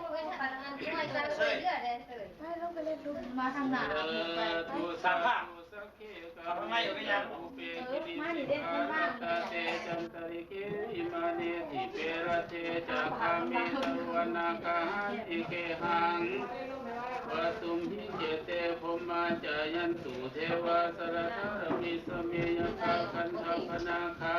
ພວກເອີ້ນອັນນ້ອຍຕາເອື້ອຍເດ້ ມາທາງໜ້າ ສາມພາກ ເອີ ມານີ້ເດ້ ມັນວ່າງ ເຕ ຈັນຕະລິເກ ຫິມາເນ ທິເປ ລັດເທ ຈາຄາ ເມ ຕະລຸ ວັນນາ ຄາຫາ ເອ ເກຫັງ ປະຕຸມຫິ ເຈ ເຕ ພົມມາ ຈາຍັນຕຸ ເທວາ ສະລະທາຣະມິ ສະເມ ຍັກຂາ ກັນທະປະນາຄາ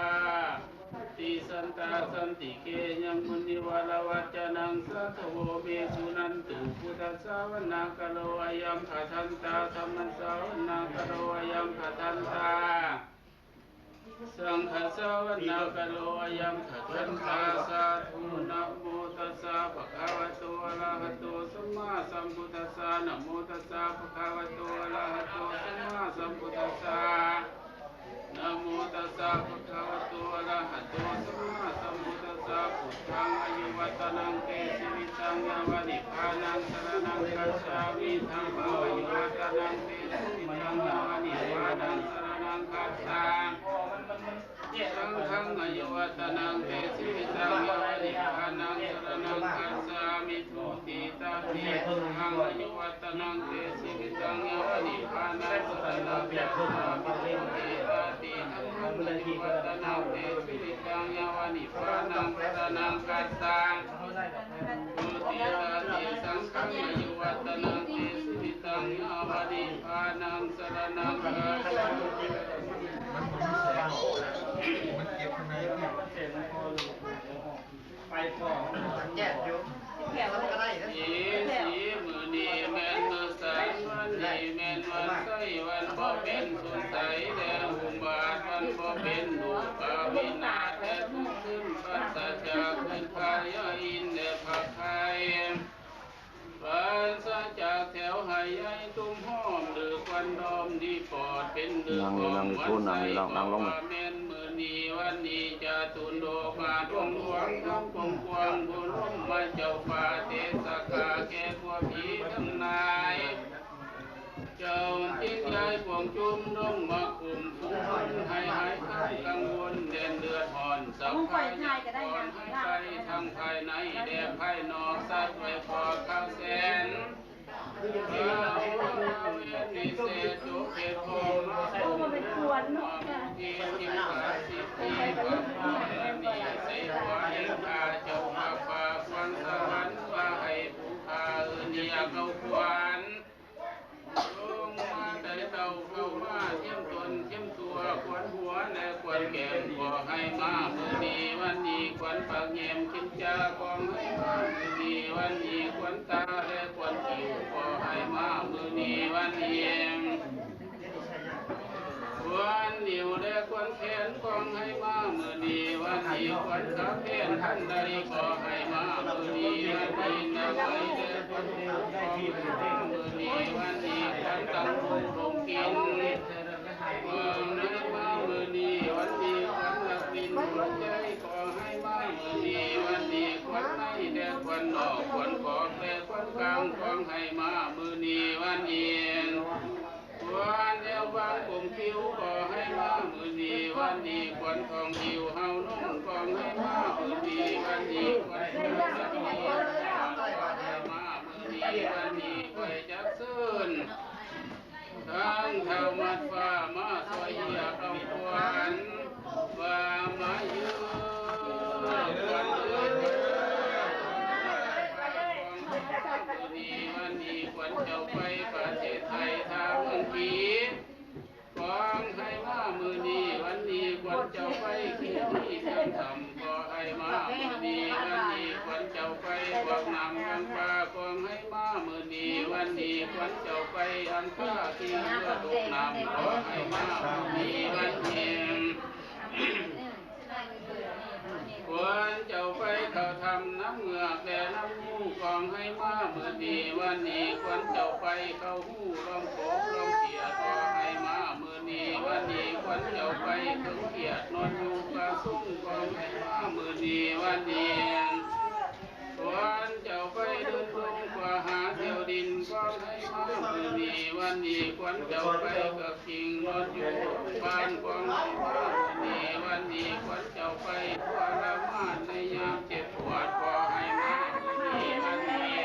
ຕິສັນຕາ ສັນຕິເກ ຍັງ ມຸນີ ວາລະວັດຈະນັງ ສາທະໂວ ເມ ສຸນັນຕຸ ພຸດທັດສາ ວັນນາກາໂລ ອາຍັມ ພະທັນຕາ ທຳມັດສາ ວັນນາກາໂລ ອາຍັມ ພະທັນຕາ ສັງຄັດສາ ວັນນາກາໂລ ອາຍັມ ພະທັນຕາ ສາທຸ ນະໂມຕັດສະ ພະຄະວະໂຕ ອະລະຫະໂຕ ສຳມາສຳພຸດທັດສະ ນະໂມຕັດສະ ພະຄະວະໂຕ ອະລະຫະໂຕ ສຳມາສຳພຸດທັດສະ ນະໂມຕັດສະ ພະຄະວະໂຕ ອະລະຫະໂຕ ສຳມາສຳພຸດທັດສະ ພຸດທັງ ອາຍຸວັດຕະນັງ ເຕ ຊີວິຕັງ ຍາວະ ນິບພານັງ ສະລະນັງ ຄັດສາມິ ທຳມັງ ອາຍຸວັດຕະນັງ ເຕ ຊີວິຕັງ ຍາວະ ນິບພານັງ ສະລະນັງ ຄັດສາ ສັງຄັງ ອາຍຸວັດຕະນັງ ເຕ ຊີວິຕັງ ຍາວະ ນິບພານັງ ສະລະນັງ ຄັດສາມິ ທຸຕິຍະ ເຕ ພຸດທັງ ອາຍຸວັດຕະນັງ ເຕ ຊີວິຕັງ ຍາວະ ນິບພານັງ ສະລະນັງ ຄັດສາມິ ທຸຕິຍະ ເຕ ທຳມັງ ອາຍຸວັດຕະນັງ ເຕ ຊີວິຕັງ ຍາວະ ນິບພານັງ ສະລະນັງ ຄັດສາ ທຸຕິຍະ ເຕ ສັງຄັງ ອາຍຸວັດຕະນັງ ເຕ ຊີວິຕັງ ຍາວະ ນິບພານັງ ສະລະນັງ ຄັດສາ ໄປພໍແຍກຢູ່ ເອ ສີ ມື້ນີ້ແມ່ນມື້ສັນ ວັນນີ້ແມ່ນວັນໄຊ ວັນບໍ່ເປັນສຸດໃສ ແລະອຸບາດ ວັນບໍ່ເປັນໂລກາວິນາດ ແລະທຸກຄືນ ປັດສະຈາກຄືນພະຍາອິນ ແລະພະໄຄ ປັດສະຈາກແຖວໄຫໃຫຍ່ຕຸ້ມຫ້ອມ ຫຼືຄວັນດອມດີປອດ ເປັນລືຂອງວັນໄຊ ເພາະວ່າແມ່ນມື້ນີ້ວັນນີ້ ຈະຕຸນໂດບາດວົງຫຼວງທັງປວງ ພວງບຸນລົມມາເຈົ້າຟ້າ ເທສະກາແກ່ພວກຜີທັງຫຼາຍ ເຈົ້າຈິດໃຈປວງຈຸມລົງມາຄຸມຟູມັນ ໃຫ້ຫາຍຄາມກັງວົນ ແດນເດືອດຮ້ອນ ສັບພະຍາກອນຫາຍໄປ ທັງພາຍໃນ ແລະພາຍນອກ ສັດໄວ້ພໍຂ້າວແສນ ເຈົ້າເວນວິເສດ ຈົງເຂດຂອງມາ ເພາະວ່າມັນເປັນຄວັນເນາະ ທີ່ຈິງກາສິດທິບັງເກີດນີ້ ໃສ່ຫົວແຫ່ງຂ້າເຈົ້າ ພາກຟ້າຄວັນສະຫວັນ ວ່າໃຫ້ຜູ້ຂ້າເອີ້ນຮຽກເອົາຂວັນ ລົງມາໄດ້ ມາມື້ນີ້ວັນນີ້ ຂວັນປາກແຫຍມຄິນຈາ ຂໍໃຫ້ມາມື້ນີ້ວັນນີ້ ຂວັນຕາແລະຂວັນຄິ້ວ ຂໍໃຫ້ມາມື້ນີ້ວັນນີ້ ຂວັນນິ້ວແລະຂວັນແຂນ ຂໍໃຫ້ມາມື້ນີ້ວັນນີ້ ຂວັນຂາແຂນອັນໃດ ຂໍໃຫ້ມາມື້ນີ້ວັນນີ້ ນາໄປແລະຂວັນ ຂໍໃຫ້ມາມື້ນີ້ວັນນີ້ ຂວັນຕັງໂຕລົງກິນ ເມືອງໃນມາມື້ນີ້ວັນນີ້ ຂວັນນັກບິນຫົວໃຈ ຂໍໃຫ້ມາມື້ນີ້ວັນນີ້ ຂວັນໃນແລະຂວັນນອກ ຂວັນຂອບແລະຂວັນກາງ ຂໍໃຫ້ມາມື້ນີ້ວັນນີ້ ຂວັນແອວບາງກົມຄິ້ວ ຂໍໃຫ້ມາມື້ນີ້ວັນນີ້ ຂວັນຂອງຫິວເຮົານອງ ຂໍໃຫ້ມາມື້ນີ້ວັນນີ້ ຂວັນຂອງຫິວເຮົານອງ ຂໍໃຫ້ມາມື້ນີ້ວັນນີ້ ຂ້ອຍຈັກເຊີນ ທັງທ້າວໝາດຟ້າມາຊ່ວຍເຫຍເອົາຂວັນ ວ່າມາເອີ ຂວັນເອີຍ ມື້ນີ້ວັນນີ້ຂວັນເຈົ້າໄປປະເທດໄທ ຖ້າເມືອງກີ ຂໍໃຫ້ມາມື້ນີ້ວັນນີ້ ຂວັນເຈົ້າໄປທີ່ນີ້ທາງທຳ ຂໍໃຫ້ມາມື້ນີ້ວັນນີ້ ຂວັນເຈົ້າໄປພວກນ້ຳທາງຟ້າ ຂໍໃຫ້ມາມື້ນີ້ວັນນີ້ ຂວັນເຈົ້າໄປອັນຟ້າທີ່ເຮືອຕົກນ້ຳ ຂໍໃຫ້ມາມື້ນີ້ວັນນີ້ ຂວັນເຈົ້າໄປເຂົ້າຖ້ຳນ້ຳເງືອກແລະນ້ຳງູ ຂໍໃຫ້ມາມື້ນີ້ວັນນີ້ ຂວັນເຈົ້າໄປເຂົ້າຮູລອງກົບລອງຂຽດ ຂໍໃຫ້ມາມື້ນີ້ວັນນີ້ ຂວັນເຈົ້າໄປເຄິ່ງຂຽດນອນຢູ່ກະສົງ ຂໍໃຫ້ມາມື້ນີ້ວັນນີ້ ຂວັນເຈົ້າໄປເດີນລົງກວ່າຫາແຖວດິນ ຂໍໃຫ້ມາມື້ນີ້ວັນນີ້ ຂວັນເຈົ້າໄປກະ ຄິງນອນຢູ່ໂຮງບານ ຂໍໃຫ້ມາມື້ນີ້ວັນນີ້ ຂວັນເຈົ້າໄປທໍລະມານໃນຍາມເຈັບປວດ ຂໍໃຫ້ມາມື້ນີ້ວັນນີ້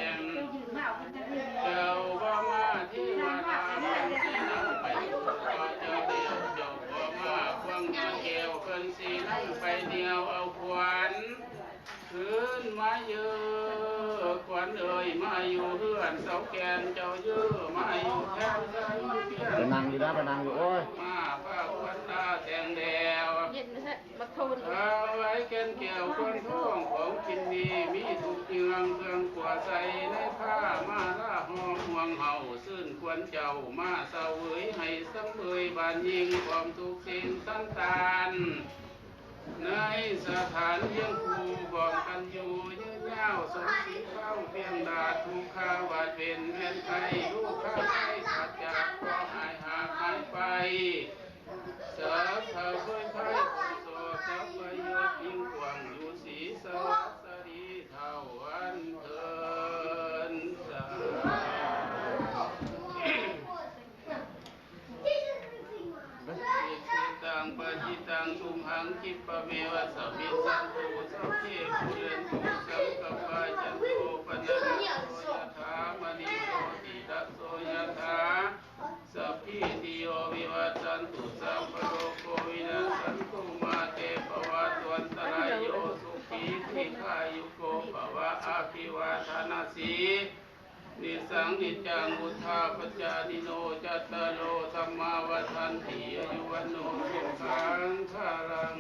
ເຈົ້າບໍ່ມາເທວະດາເພິ່ນຊິນຳໄປ ຂໍເຈົ້າແລ້ວເຈົ້າບໍ່ມາ ພວງຍອດແກ້ວເພິ່ນຊິນຳໄປໜຽວເອົາຂວັນ ຄືນມາເອີ ຂວັນເອີຍ ມາຢູ່ເຮືອນເສົາແກ່ນເຈົ້າເອີ ມາຢູ່ແຄມເຮືອນ ໄປນັ່ງຢູ່ນະ ໄປນັ່ງຢູ່ ໂອ້ຍ ມາພາຂວັນຕາແຕ່ງແລ້ວ ເຢັນແທ້ ບັກໂທນ ຖວາຍແກ່ນແກ້ວຂວັນທອງ ຂອງກິນດີ ມີທຸກເລື່ອງເຄື່ອງຂົວໃສ່ ໃນຜ້າມາລາຫອມຫ່ວງເຮົາ ຊື່ນຂວັນເຈົ້າ ມາສະເຫວີຍໃຫ້ສັງເຫວີຍ ບ້ານຍິງພ້ອມທຸກສິ່ງສັນຕານ ໃນສະຖານຮຽງຄູ່ພ້ອມກັນຢູ່ຍືນຍາວ ສົມສີພາວພຽງດາດ ທຸກຂາວາດເວັນແມ່ນໄພ ໂລຄາໄພຂາດຈາກ ຂໍຫາຍຫາກຫາຍໄປ ສັບພະເວີຍໄພ ສອກສັບໄພຍອດຍິ່ງກວ້າງ ຢູ່ສີສະຫວັດສະດີເທົ່າອັນເທີນສາ. ອິຊິຕັງປະຈິຕັງ ທຸມຫັງ ຄິປະເມວະ ສະມິດສັນຕຸ ສັບເພ ປູເຣນຕຸ ສັງກະປາ ຈັນໂທ ປະນະລະໂສ ຍະຖາ ມະນີ ໂຊຕິລະໂສ ຍະຖາ ສັບພີຕິໂຍ ວິວັດສັນຕຸ ສັບພະໂລໂກ ວິນະສະນຕຸ ມາເຕ ພະວັດຕວັນຕະລາຍໂຍ ສຸຂີ ດີຄາຍຸໂກ ພະວະ ອະພິວາທະນະສີ ນິສສັງ ນິຈຈັງ ວຸດທາປະຈາຍິໂນ ຈັດຕາໂລ ທຳມາ ວັດທັນຕິ ອາຍຸ ວັນໂນ ສຸຂັງ ພະລັງ.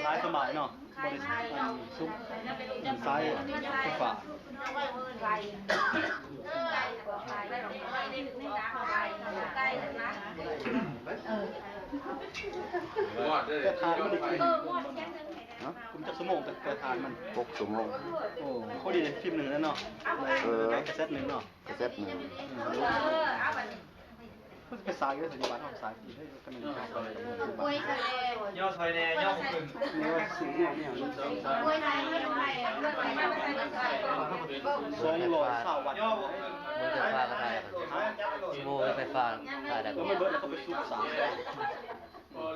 ສາຍສະບາຍເນາະ. ບໍ່ໄດ້ ອັນ ສຸກ ອັນ ສາຍໄຟຟ້າ ແຕ່ຖ່ານມັນໄດ້ ຮະ? ກຸມຈັກຊົ່ວໂມງ ແຕ່ ແຕ່ຖ່ານມັນ? ຫົກຊົ່ວໂມງ. ໂອ້ ພໍດີໄດ້ຟິມໜຶ່ງແລ້ວເນາະ. ເອີ ໄດ້ກາເຊັດໜຶ່ງເນາະ. ກາເຊັດໜຶ່ງ. ເອີ ເອົາບັດນີ້ ມັນໄປສາຍຢູ່ໃສ ຢູ່ບ້ານເຮົາສາຍຢູ່ໃສ ກໍແມ່ນເຮົາໄປກັນ ໂອ້ຍ ຊະແລ້ວ ຍໍຖອຍແດ່ ຍໍບໍ່ຂຶ້ນ ໂອ້ຍ ສອງຮ້ອຍຊາວວັດ ບໍ່ໄຟຟ້າກໍໄດ້ ໂອ້ ໄຟຟ້າກໍໄດ້ ແລ້ວມັນເບິດແລ້ວກໍໄປສຸກສາຍ.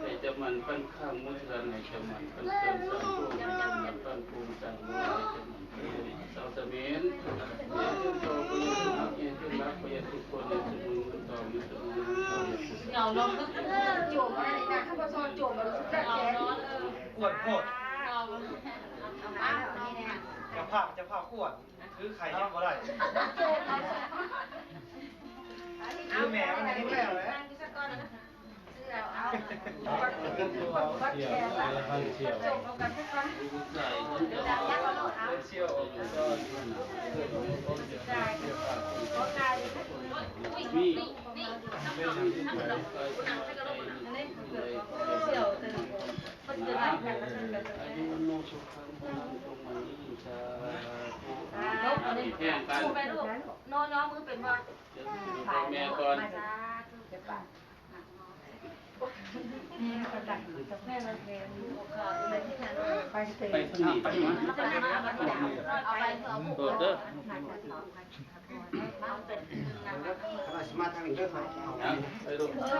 ໃຫ້ເຈົ້າໝັ້ນປັນຄັງ ມຸດທະນາໃຫ້ເຈົ້າໝັ້ນປັນເຄື່ອງ ສ້າງໂລກໃຫ້ເຈົ້າໝັ້ນປັນພູມ ສ້າງໂລກໃຫ້ເຈົ້າໝັ້ນເຈົ້າສະເໝນ ຢ່າຖືກຕໍ່ ບໍ່ຢ່າຖືກຮັກ ຢ່າຖືກລັກ ບໍ່ຢ່າຖືກປົນ ຢ່າຖືກມຶນ ເງິນທອງ ຢ່າຖືກເງິນທອງ ເອົາລົງ ໂຈມມານີ້ນະ ຖ້າບໍ່ຊອນໂຈມມາ ເອົານອນ ກວນໂພດ ເອົາ ເຈົ້າພາບ ເຈົ້າພາບກວນ ຖືໄຂ່ຍັງບໍ່ໄດ້ ຄືແມ່ມັນເຮັດແລ້ວແຫຼະ ມີ ອາຍຸວັນໂນສຸຂັງ ພະລັງ ຈົ່ງມະນີ ສາທຸ ແຂ່ງກັນ ໂນ ຍໍມືເປັນບໍ່ ເຈົ້າ ແມ່ກ່ອນ ສາທຸ ໄປທາງນີ້ ໄປມາ ເອົາໄປ ເອົາໄປ ເອົາໄປ ເອີ ເດີ ມາທາງນີ້ເດີ ເອີ ໄປລູກ ເອີ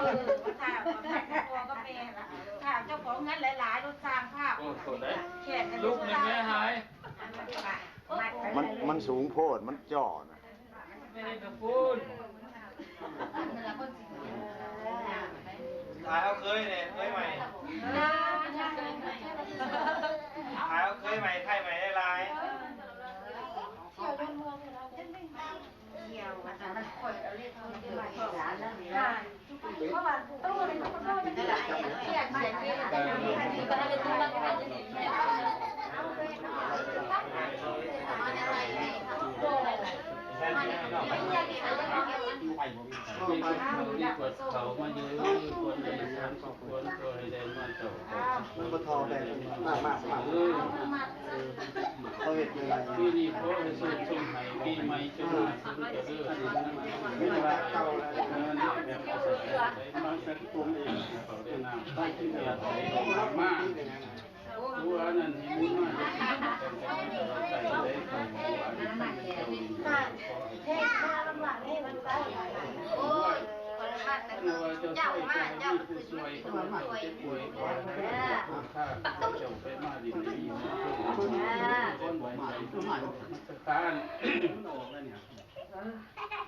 ຖ້າ ພໍ່ກັບແມ່ລະ ຖ້າເຈົ້າຂອງເງິນຫຼາຍໆ ລົດສ້າງພາບ ໂອ້ ໂທດໄດ໋ ແຂກກັນ ລູກໜຶ່ງແມ່ຫາຍ ມັນ ມັນສູງໂພດ ມັນຈ່ອນະ ແມ່ນະພຸ້ນ ຖ່າຍເອົາເຄີຍແດ່ ເຄີຍໃໝ່ ຖ່າຍເອົາເຄີຍໃໝ່ ໄທໃໝ່ຫຼາຍໆ ມີກວດເຂົ້າ ມີກວດເຂົ້າມາຢູ່ ຄົນໃດສາມສິບຄົນ ຂໍໃຫ້ໄດ້ມາເຈົ້າ ມັນບໍ່ທໍ່ແບບ ມາ ມາ ມາ ເອີ ເຂົາເຮັດຍັງໄງ ປີນີ້ຂໍໃຫ້ໂຊກສົມໃຫ້ ປີໃໝ່ຈົ່ງມາສົມຈະເລີນ ມີແຕ່ເກົ່າແລ້ວ ເງິນແບບເຂົາໄດ້ມາຈັກຕົນເອງ ເຂົາໄດ້ນຳ ໄປທີ່ເມືອງໄທ ມາ ໂອ້ ຜູ້ວ່ານັ້ນເຫັນມາເຮັດບຸນນຳກັນ ແຕ່ວ່າໄກໄດ້ເຂົ້າມາວ່າ ເທດມາລຳບາກໃຫ້ມັນໄດ້ ໂອ້ຍ ຂ້ອຍລະວ່າແຕ່ເຈົ້າມາ ເຈົ້າຄືຊິມາເປັນຜູ້ຊ່ວຍ ເຈົ້າເຈັບປ່ວຍ ເຈົ້າໄປມາດິນດີ ເຈົ້າໄປສະຖານ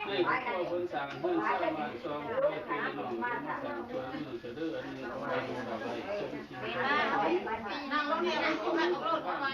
ໃຫ້ຄອບຄົວເພິ່ນສ້າງເຮືອນສ້າງບ້ານ ຊ່ອງເພື່ອພີ່ນ້ອງເພິ່ນມາສ້າງຊ່ວຍມືເທື່ອເດີ ອັນນີ້ຂໍໃຫ້ບຸນບາບໄວ້ ສົ່ງຊີວິດໃຫ້ເພິ່ນ ນັ່ງລົງນີ້ ນັ່ງລົງນີ້ ອອກລົດໄວ້